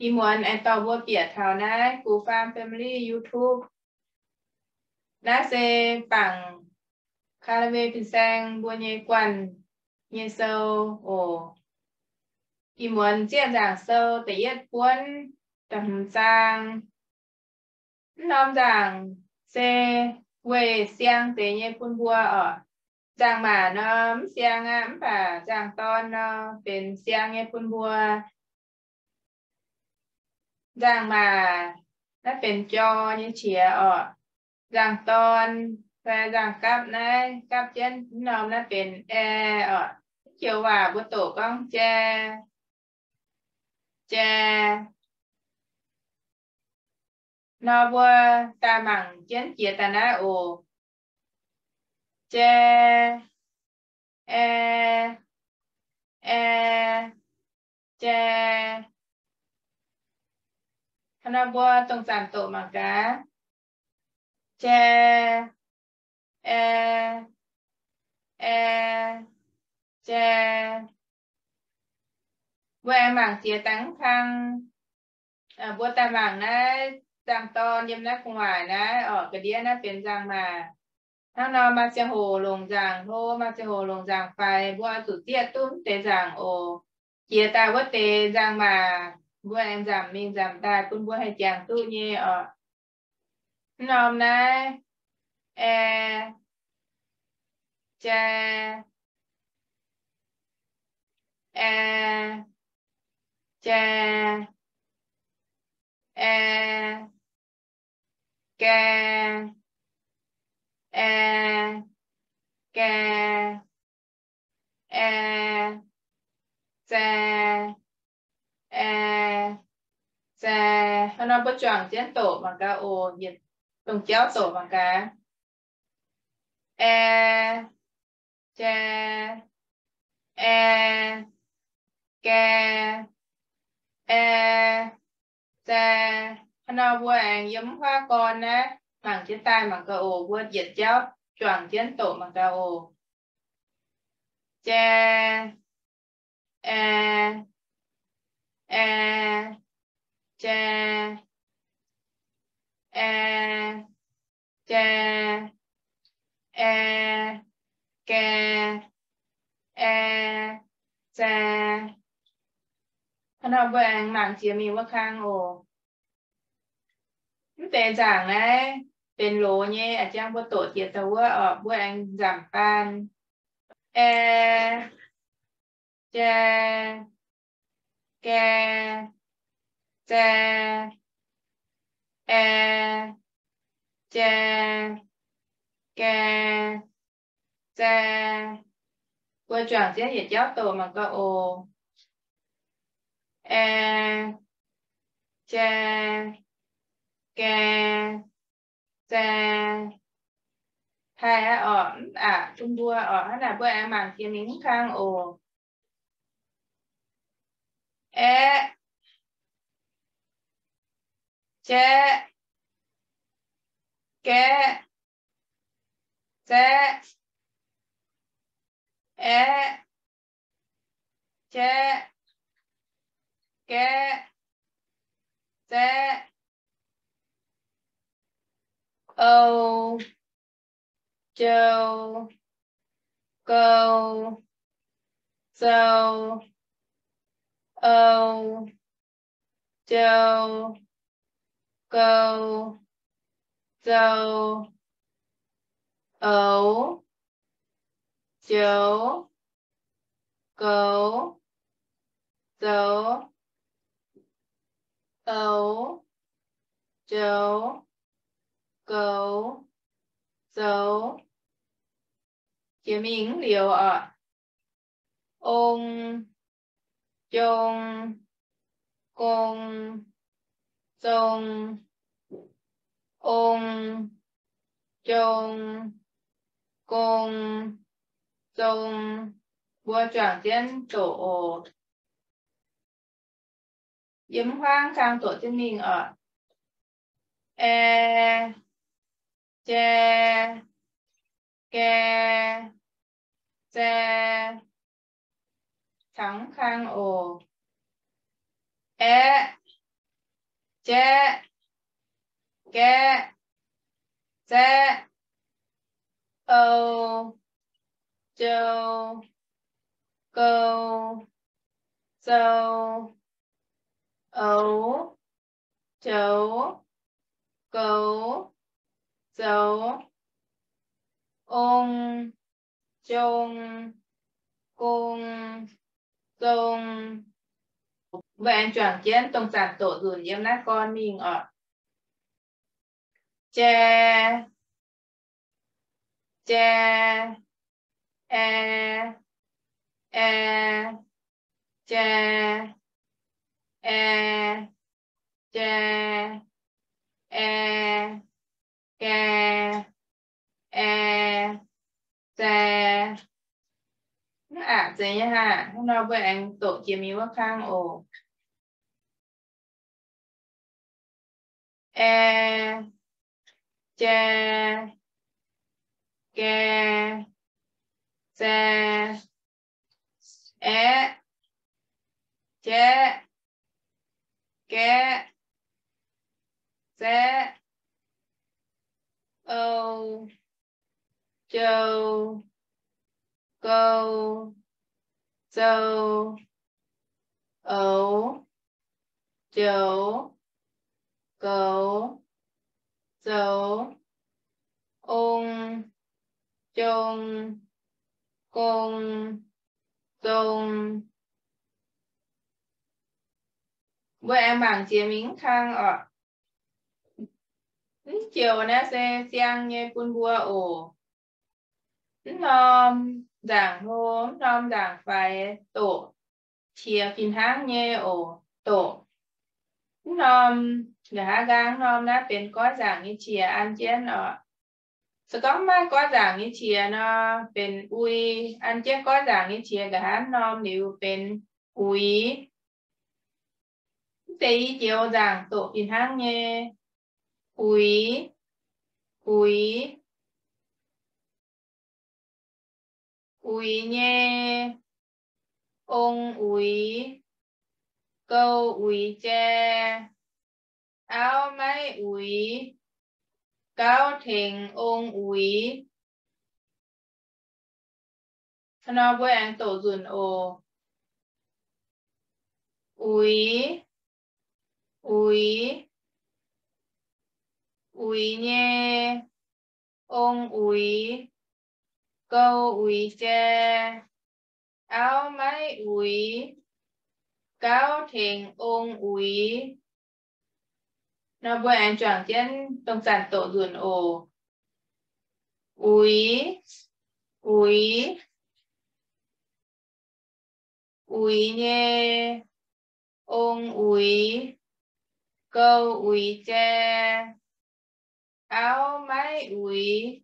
Ih muonz aengx dorh mbuo bieqc taux naaiv Gu Faam Family YouTube. Naaiv se bangc Kaa^laa^me fin-saeng mbuo nyei guanh nyei sou oc. Ih muonz zieqv nzaangc sou da'yietv buonv da'hmz zaang. Mv norm nzaangc se weih siang deix nyei bun mbuo oc. Nzaangc maac nor mv siang aqv, mv baac nzaangc dorn nor benx siang nyei bun mbuo. Nzaangc maac naaiv benx jor nyei qiex oc. Nzaangc dorn fai nzaangc gapv naaiv gapv jienv mv norm naaiv benx ae oc. Joux waac mbuo doqc gorngv jaa, jaa. Nor mbuo daaih mangc jienv jiex daaih naaiv oc. Jaa, ae, ae, jaa. Hnangv nor mbuo dongh zanc doqc mangc gaax. Jaa, ae, ae, jaa. Mbuo aengx mangc jiex dangh kang. Mbuo daaih mangc naaiv nzaangc dorn yiem naaiv gu'nguaaic naaiv oc. Ga'ndiev naaiv benx nzaangc maac. Hnangv nor maaih ziangh hoc longc nzaangc hlo, maaih ziangh hoc longc nzaangc faix. Mbuo oix zuqc zieqv duqv mv deix nzaangc oc. Jiex daaih wuov deix nzaangc maac, mbuo aengx nzamc mingh nzamc daaih bun mbuo haih jangx duqv nyei oc. Mv norm naaiv, ae, jaa, ae, jaa, ae, gae, ae, gae, ae, zae, ae, zae. Hnangv nor mbuo juangc jienv doqc mangc gaax oc. Yietc dongh jauv doqc mangc gaax. Ae, jaa, ae, gae, ae, zae. Hnangv nor mbuo aengx yiem mv huaav gorn naaiv mangc jienv daaih mangc gaax oc. Mbuo yietc jauv juangc jienv doqc mangc gaax oc. Jaa, ae, ae, jaa, ae, jaa, ae, gae, ae, zae. Hnangv nor mbuo aengx mangc jiex mingh wuov kang oc. Mv deix nzaangc naaiv benx loz nyei, a'jang mbuo doqc jiex daaih wuov oc. Mbuo aengx nzamc baan. Ae, jaa, gae, zae, ae, jaa, gae, zae. Mbuo juangc jienv yietc jauv doqc mangc gaax oc. Ae, jaa, gae, zae. Haih aqv oc. Mv aqc bun mbuo oc. Hnangv naaic mbuo aengx mangc jiex mingh mv kang oc. Aeqv, jaeqv, gaeqv, zaeqv, aeqv, jaeqv, gaeqv, zaeqv, ou, jou, gou, zou, ou, jou, gou, zou, oux, joux, goux, zoux, oux, joux, goux, zoux. Jiex mingh mv liuz oc. Ong, jong, gong, zong, ong, jong, gong, zong. Mbuo juangc jienv doqc oc. Yiem mv huaang kang doqc jienv mingh oc. Ae, jae, gae, zae. Taux mv kang oc. Aeqv, jaeqv, gaeqv, zaeqv, ou, jou, gou, zou, oux, joux, goux, zoux, ong, jong, gong, zong. Mbuo aengx juangc jienv dongh zanc doqc nzunc yiem naaiv gorn mingh oc. Jai, jai, ae, ae, jai, ae, jai, ae, gae, ae, zae. Mv aqc zeiz nyei haah. Hnangv nor mbuo aengx doqc jiex mingh wuov kang oc. Ae, jai, gae, zae, aeqv, jaeqv, gaeqv, zaeqv, ou, jou, gou, zou, oux, joux, goux, zoux, ong, jong, gong, zong. Mbuo aengx mangc jiex mingh mv kang oc. Mv joux naaiv se siang nyei bun mbuo oc. Mv norm nzaangc hlo, mv norm nzaangc faix doqc qiex fih hnangv nyei oc. Doqc mv norm, nqa'haav nqaang mv norm naaiv benx goiv nzaangc nyei qiex an jienv oc. Se gorngv maiv goiv nzaangc nyei qiex nor, benx ui an jienv goiv nzaangc nyei qiex nqa'haav mv norm liuz benx uix. Mv deix i joux nzaangc doqc fih hnangv nyei. Uix, uix, uix nyei, ong uix, gou uix jai, auv maiv uix, gauv tengx ong uix. Hnangv nor mbuo aengx doqc nzunc oc. Uix, uix, uix nyei, ong uix, gou uix jai, auv maiv uix, gauv tengx ong uix. Nor mbuo aengx juangc jienv dongh zanc doqc nzunc oc. Uix, uix, uix nyei, ong uix, gou uix jai, auv maiv uix,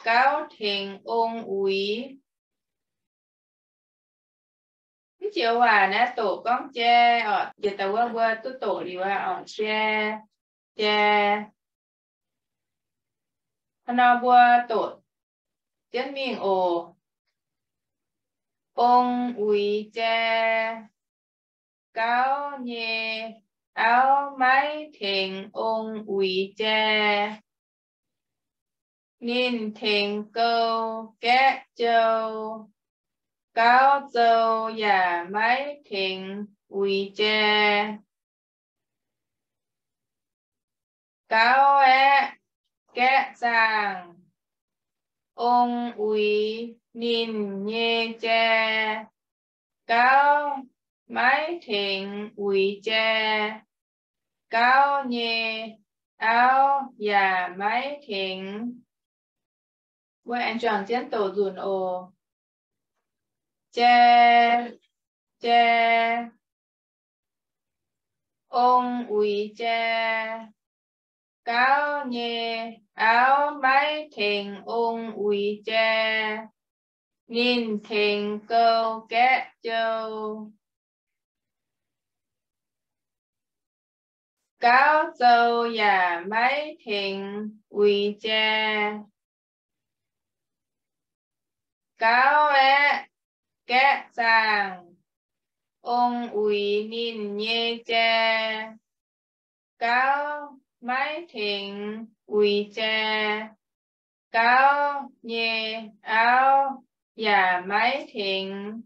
gauv tengx ong uix. Mv joux waac naaiv doqc gorngv jai oc. Yietc dauh wuov mbuo duqv doqc liuz aqv oc. Jai, jai. Hnangv nor mbuo doqc jienv mingh oc. Ong uix jai, gauv nyei, auv maiv tengx ong uix jai. Ninh tengx gou gaeqv jou, gauv zou yaac maiv tengx uix jai. Gauv aeqv, gaeqv zaangh, ong uix ninh nyei jai, gauv maiv tengx uix jai. Gauv nyei auv yaac maiv tengx. Mbuo aengx juangc jienv doqc nzunc oc. Jai, jai, ong uix jai, gauv nyei auv maiv tengx ong uix jai. Ninh tengx gou gaeqv jou. Gauv zou yaac maiv tengx uix jai. Gauv aeqv, gaeqv zaangh, ong uix ninh nyei jai. gauv maiv tengx uix jai. Gauv nyei auv yaac maiv tengx